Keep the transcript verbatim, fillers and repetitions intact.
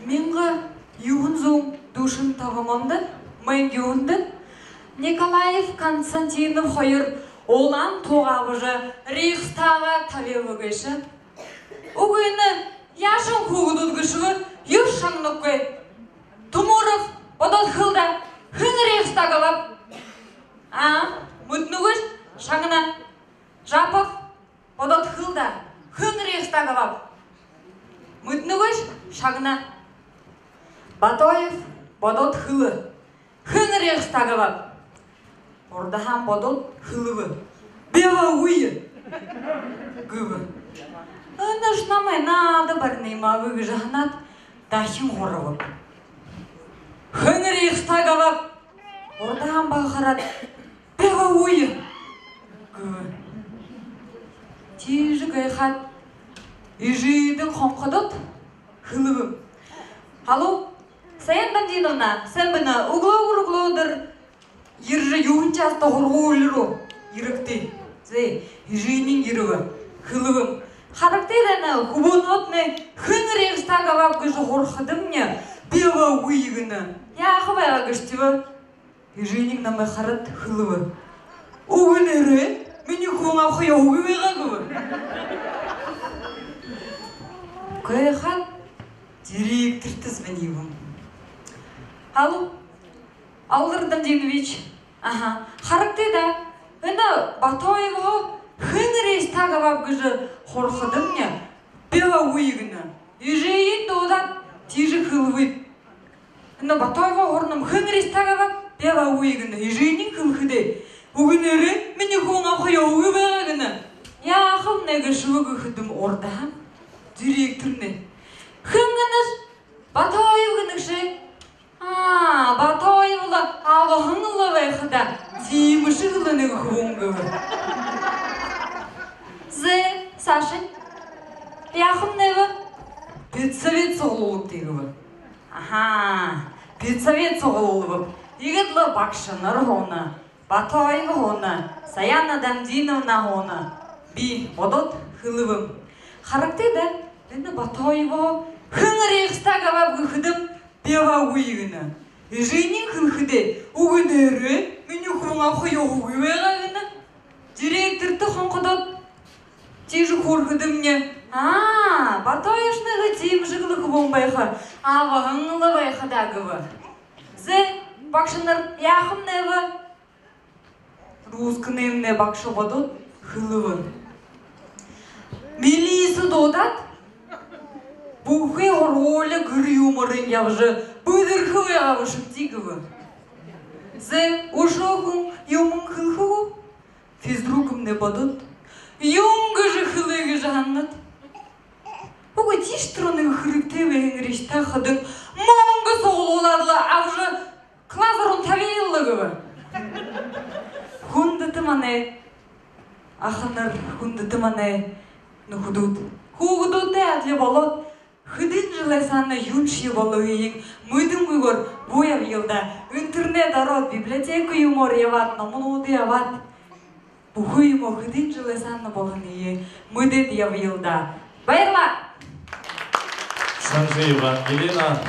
Мянга юһэн зуун дүшэн табан ондо, мэнгэ юһэндэ, Николаев Константинов хоёр улаан тугаа абажа, Рейхстагаа табяа гээшэ. Үгы, энэ яашье хүүгэд гээшэб, юушье шагнахагүй. Тумуров, бодоод хэлэ даа, хэн Рейхстаг абааб? А, мэдэнэгүйш, шагна. Жапов, бодоод хэлэ даа, хэн Рейхстаг абааб? Мэдэнэгүйш, шагна. Батоев, бодоод хэлэ, хэн Рейхстаг абааб? Урдаһаань бодоод хэлэбэ: би абаагүйб, гэбэ. Энэш намай наада барина юм аабы гэжэ һанаад, дахин һурабаб: хэн Рейхстаг абааб? Урдаһаань баһа хараад: би абаагүйб, гэбэ. Тиижэ гайхаад, эжыдээ хонходоод хэлэбэб: алло, Саяна Дамдиновна, сайн байна. Үглөөгүүр, үглөөгүүр ерэжэ, юһэн часта һургуули руу ерэгты. Зэ, эжынь ерэбэ. Хэлэбэб: харагты даа, энэ хүбүүнүүднай хэн Рейхстаг абааб гэжэ һурахадамни, би абаагүйб гэнэ. Яаха байгаа гээшэб? Эжынь намай хараад хэлэбэ: үгы, нээрээ, минии хүбүүн абаха ёһогүй байгаа, гэбэ. Гайхаад, директортэ звонибэб: алло, Алдар Дамдинович, аха, харагты даа, энэ Батоевһоо хэн Рейхстаг абааб гэжэ һурахадамни, би абаагүйб гэнэ. Эжыень дуудаад, тиижэ хэлэбэб: энэ Батоевһоо һуранам, хэн Рейхстаг абааб? Би абаагүйб гэнэ. Эжынь хэлэхэдээ: үгы, нээрээ, минии хүбүүн абаха ёһогүй байгаа гэнэ. Яахамнай гээшэб гэхэдэм, урдаһаань директорнай: хэн гэнэш? Батоев гэнэ гүш? А, Батоев лэ абаһан лэ байха даа, тиимэшэг лэ нэгэ хүбүүн, гэбэ. Зэ, саашань яахамнайб? Педсовет суглуулагты, гэбэ. Аха, педсовет суглуулбаб. Иигээд лэ багшанар һууна, Батоев һууна, Саяна Дамдиновна һууна. Би бодоод хэлэбэб: харагты даа, энэ Батоевһоо хэн Рейхстаг абааб гэхэдэм, би абаагүйб гэнэ. Эжынь хэлэхэдээ: үгы, нээрээ, минии хүбүүн абаха ёһогүй байгаа гэнэ. Директортэ хонходоод, тиижэ хөөрэхэдэмни: а, Батоевшни лэ тиимэшэг лэ хүбүүн байха, абаһан лэ байха даа, гэбэ. Зэ, багшанар, яахамнайб? Русскинаймнай багша бодоод хэлэбэ: милиисэ дуудаад, бүхы һургуули гэр юумэриинь ябажа, бэдэрхэ байгаа бшуу даа, гэбэ. Зэ, үшөө хүн юумэн хэлэхэ гү? Физругымнай бодоод: юун гэжэ хэлээ гэжэ һанаад: үгы, тиишэ түрүүн нэгэ хэрэгтэй байһан Рейхстаг хадын мүнгэ суглуулаад лэ абажа, класс руу табяал лэ, гэбэ. Хүндэтэ манай аханар, хүндэтэ манай нүхэдүүд, хүүгэдтэй адли болоод, хэдэн жэлэй саана юуншье болоһыень мэдэнгүй бү ябаял даа. Интернет ороод, библиотека юумээр ябаад, номуудые абаад, бүхы юумэ хэдэн жэлэй саана болоһыень мэдээд ябаял даа. Баярлаа. Санжиева Елена,